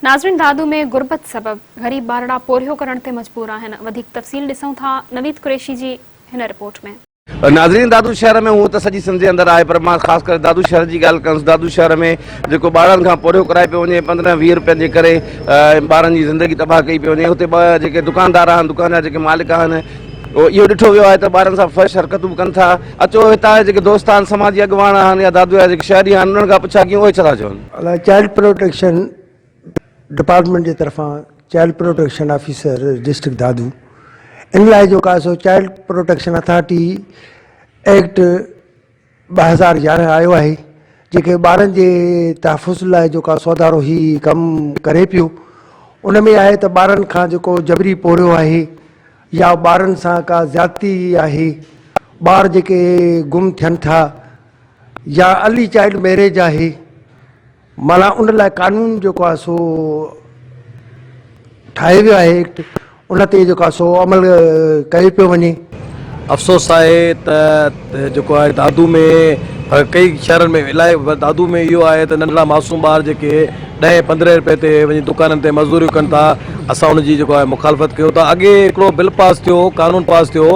ناظرين دادو ۾ غربت سبب غريب ٻارڙا پورهيو ڪرڻ تي مجبور آهن وڌيڪ تفصيل ڏسون ٿا نويد قريشي جي هن رپورٽ ۾. ناظرين دادو شهر ۾ هونء ته سڄي سنڌ جي اندر آهي پر مان خاص ڪري دادو شهر جي ڳالهه ڪندس دادو شهر ۾ جيڪو ٻارڙن کان پورهيو ڪرايو پيو وڃي 15 20 روپين جي ڪري ٻارن جي زندگي تباهه ڪئي پيو وڃي اتي ٻه جيڪي دڪاندار آهن دڪان جا جيڪي مالڪ آهن اهو ڏٺو ويو آهي ته ٻارن سان فحش حرڪتون به ڪن ٿا اچو هتان جا جيڪي دوست آهن سماجي اڳواڻ آهن يا دادو جا جيڪي شهري آهن انهن کان پڇا ڪيون اهي ڇا ٿا چون. الاء چائلڊ پروٽيڪشن ڊپارٽمينٽ جي طرفان child protection officer district Dadu ان لاء جو ڪا سو چائلڊ پروٽيڪشن اٿارٽي ايڪٽ 2011 آيو آهي جيڪي ٻارن جي تحفظ لاء جو ڪا سودارو هي ڪم ڪري پيو ان ۾ آهي ته ٻارن کان جيڪو جبري پورهيو آهي يا ٻارن سان ڪا زيادتي آهي ٻار جيڪي گم ٿين ٿا يا ارلي چائلڊ ميريج آهي معنيٰ ان لاء قانون جيڪو آهي سو ٺاهيو ويو آهي ايڪٽ ان تي جيڪو آهي سو عمل ڪيو پيو وڃي. افسوس آهي ته جيڪو آهي دادو ۾ ڪئي شهرن ۾ الائي پر دادو ۾ اهو آهي ته ننڍڙا معصوم ٻار جيڪي ڏهين پندرهين روپئي تي وڃي دڪانن تي مزدوريون ڪن ٿا اسان ان جي جيڪو آهي مخالفت ڪيون ٿا اڳي هڪڙو بل پاس ٿيو قانون پاس ٿيو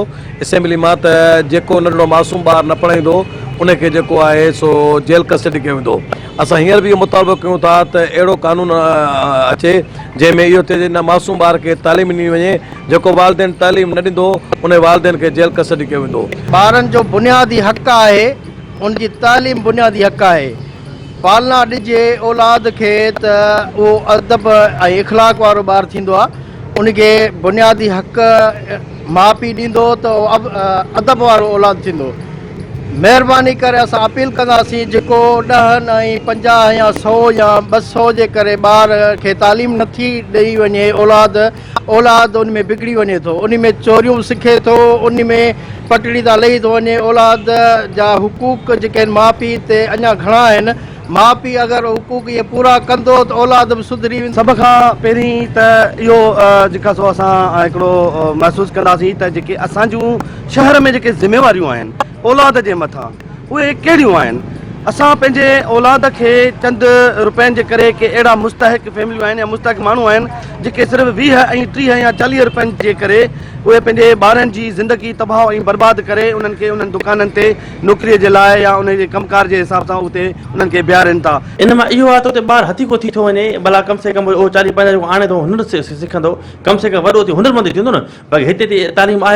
اسيمبلي مان ته جيڪو ننڍڙو معصوم ٻار نه پڙهائيندو ان کي جيڪو آهي سو جيل ڪسٽڊي ڪيو ويندو. اسان هينئر به اهو مطالبو ڪيون ٿا ته اهڙو قانون اچي جنهن ۾ اهو ٿئي نه معصوم ٻار کي تعليم ڏني وڃي جيڪو والدين تعليم نه ڏيندو ان والدين کي جيل ڪسٽڊي ڪيو ويندو. ٻارن جو بنيادي حق آهي ان جي تعليم بنيادي حق آهي پالنا ڏجي اولاد کي ته اهو ادب ۽ اخلاق وارو ٻار ٿيندو آهي ان کي بنيادي حق ماء پيء ڏيندو ته اهو ادب وارو اولاد ٿيندو. مهرباني ڪري اسان اپيل ڪنداسين جيڪو ڏهن ۽ 50 يا سئو يا 200 جي ڪري ٻار کي تعليم نٿي ڏئي وڃي اولاد اولاد ان ۾ بگڙي وڃي ٿو ان ۾ چوريون به سکي ٿو ان ۾ پٽڙي تان لهي ٿو وڃي اولاد جا حقوق جيڪي آهن ماء پيء تي اڃا گهڻا آهن ماء پيء اگر حقوق اهي پورا ڪندو ته اولاد به سڌري ويندو. سڀ کان پهرين ته اهو جيڪا سو اسان هڪڙو محسوس ڪنداسين ته جيڪي اسان جون شهر ۾ جيڪي ذميواريون آهن اولاد جي مٿان اهي ڪهڙيون آهن اسان پنهنجي اولاد کي چند روپين جي ڪري ڪي اهڙا مستحق فيمليون آهن يا مستحق ماڻهو آهن جيڪي صرف 20 ۽ 30 يا 40 روپين جي ڪري اهي پنهنجي ٻارن جي زندگي تباهه ۽ برباد ڪري انهن کي انهن دڪانن تي نوڪري جي لاء يا انهن جي ڪم ڪار جي حساب سان اتي انهن کي بيهارين ٿا. ان مان اهو آهي ته اتي ٻار هٿيڪو ٿي ٿو وڃي ڀلا ڪم سي ڪم اهو 40 50 جيڪو آڻي ٿو هنر سکندو ڪم سي ڪم وڏو ٿي هنرمند ٿيندو نه باقي هتي ته تعليم آهي.